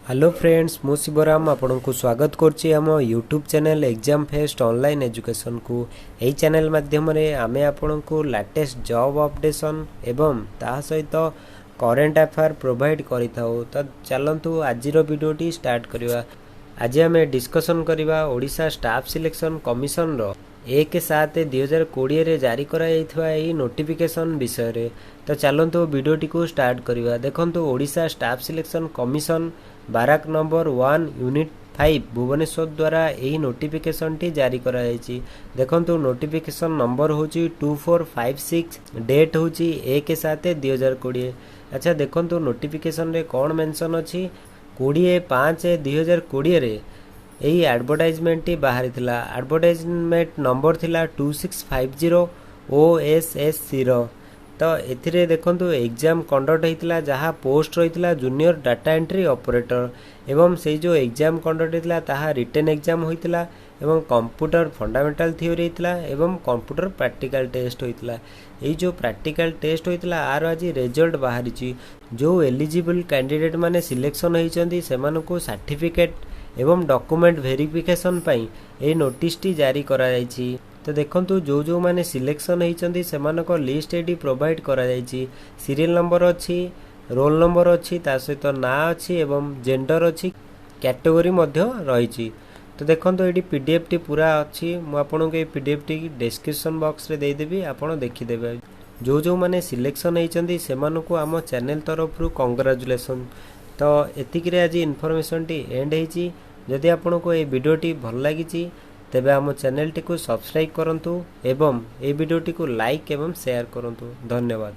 Hello friends, ମୁଁ ଶିବରାମ ଆପଣଙ୍କୁ ସ୍ୱାଗତ କରୁଛି ଆମ ୟୁଟ୍ୟୁବ୍ ଚ୍ୟାନେଲ୍ ଏକ୍ଜାମ୍ ଫେଷ୍ଟ ଅନଲାଇନ୍ ଏଜୁକେସନ୍କୁ। ଏହି ଚ୍ୟାନେଲ୍ ମାଧ୍ୟମରେ ଆମେ ଆପଣଙ୍କୁ ଲାଟେଷ୍ଟ ଜବ୍ ଅପଡେସନ୍ ଏବଂ ତାହା ସହିତ କରେଣ୍ଟ ଆଫେୟାର୍ ପ୍ରୋଭାଇଡ଼ କରିଥାଉ। ତ ଚାଲନ୍ତୁ, ଆଜିର ଭିଡ଼ିଓଟି ଷ୍ଟାର୍ଟ କରିବା। ଆଜି ଆମେ ଡିସ୍କସନ୍ କରିବା ଓଡ଼ିଶା ଷ୍ଟାଫ୍ ସିଲେକ୍ସନ୍ କମିଶନର 1/7/2020ରେ ଜାରି କରାଯାଇଥିବା ଏହି ନୋଟିଫିକେସନ୍ ବିଷୟରେ। ତ ଚାଲନ୍ତୁ, ଭିଡ଼ିଓଟିକୁ ଷ୍ଟାର୍ଟ କରିବା। ଦେଖନ୍ତୁ, Odisha staff selection commission, barrack number 1, unit 5, Bhubaneswar ଦ୍ୱାରା ଏହି ନୋଟିଫିକେସନ୍ଟି ଜାରି କରାଯାଇଛି। ଦେଖନ୍ତୁ, ନୋଟିଫିକେସନ୍ ନମ୍ବର ହେଉଛି 2456, ଡେଟ୍ ହେଉଛି 1/7/2020। ଆଚ୍ଛା, ଦେଖନ୍ତୁ ନୋଟିଫିକେସନ୍ରେ କ'ଣ ମେନସନ୍ ଅଛି। 20/5/2020ରେ ଏହି ଆଡ଼ଭର୍ଟାଇଜମେଣ୍ଟଟି ବାହାରିଥିଲା। ଆଡ଼ଭର୍ଟାଇଜମେଣ୍ଟ ନମ୍ବର ଥିଲା 2650 ଓଏସ୍ଏସ୍ସିର। ତ ଏଥିରେ ଦେଖନ୍ତୁ, ଏକ୍ଜାମ୍ କଣ୍ଡକ୍ଟ ହେଇଥିଲା, ଯାହା ପୋଷ୍ଟ ରହିଥିଲା ଜୁନିୟର ଡାଟା ଏଣ୍ଟ୍ରି ଅପରେଟର ଏବଂ ସେଇ ଯେଉଁ ଏକ୍ଜାମ୍ କଣ୍ଡକ୍ଟ ହେଇଥିଲା, ତାହା ରିଟେନ୍ ଏକ୍ଜାମ୍ ହୋଇଥିଲା ଏବଂ କମ୍ପ୍ୟୁଟର ଫଣ୍ଡାମେଣ୍ଟାଲ ଥିଓରି ହେଇଥିଲା ଏବଂ କମ୍ପ୍ୟୁଟର ପ୍ରାକ୍ଟିକାଲ ଟେଷ୍ଟ ହୋଇଥିଲା। ଏଇ ଯେଉଁ ପ୍ରାକ୍ଟିକାଲ ଟେଷ୍ଟ ହୋଇଥିଲା, ଆର ଆଜି ରେଜଲ୍ଟ ବାହାରିଛି। ଯେଉଁ ଏଲିଜିବଲ୍ କ୍ୟାଣ୍ଡିଡେଟ୍ ମାନେ ସିଲେକ୍ସନ୍ ହେଇଛନ୍ତି, ସେମାନଙ୍କୁ ସାର୍ଟିଫିକେଟ୍ ଏବଂ ଡକୁମେଣ୍ଟ ଭେରିଫିକେସନ୍ ପାଇଁ ଏହି ନୋଟିସଟି ଜାରି କରାଯାଇଛି। ତ ଦେଖନ୍ତୁ, ଯେଉଁ ଯେଉଁମାନେ ସିଲେକ୍ସନ୍ ହେଇଛନ୍ତି, ସେମାନଙ୍କ ଲିଷ୍ଟ ଏଇଠି ପ୍ରୋଭାଇଡ଼ କରାଯାଇଛି। ସିରିଏଲ୍ ନମ୍ବର ଅଛି, ରୋଲ୍ ନମ୍ବର ଅଛି, ତା ସହିତ ନାଁ ଅଛି ଏବଂ ଜେଣ୍ଡର ଅଛି, କ୍ୟାଟେଗୋରୀ ମଧ୍ୟ ରହିଛି। ତ ଦେଖନ୍ତୁ, ଏଇଠି ପିଡିଏଫ୍ଟି ପୁରା ଅଛି। ମୁଁ ଆପଣଙ୍କୁ ଏଇ ପିଡିଏଫ୍ଟି ଡେସ୍କ୍ରିପସନ୍ ବକ୍ସରେ ଦେଇଦେବି, ଆପଣ ଦେଖିଦେବେ। ଯେଉଁ ଯେଉଁମାନେ ସିଲେକ୍ସନ୍ ହେଇଛନ୍ତି, ସେମାନଙ୍କୁ ଆମ ଚ୍ୟାନେଲ୍ ତରଫରୁ କଂଗ୍ରାଚୁଲେସନ୍। ତ ଏତିକିରେ ଆଜି ଇନଫର୍ମେସନ୍ଟି ଏଣ୍ଡ ହେଇଛି। ଯଦି ଆପଣଙ୍କୁ ଏଇ ଭିଡ଼ିଓଟି ଭଲ ଲାଗିଛି, ତେବେ ଆମ ଚ୍ୟାନେଲଟିକୁ ସବସ୍କ୍ରାଇବ୍ କରନ୍ତୁ ଏବଂ ଏହି ଭିଡ଼ିଓଟିକୁ ଲାଇକ୍ ଏବଂ ସେୟାର କରନ୍ତୁ। ଧନ୍ୟବାଦ।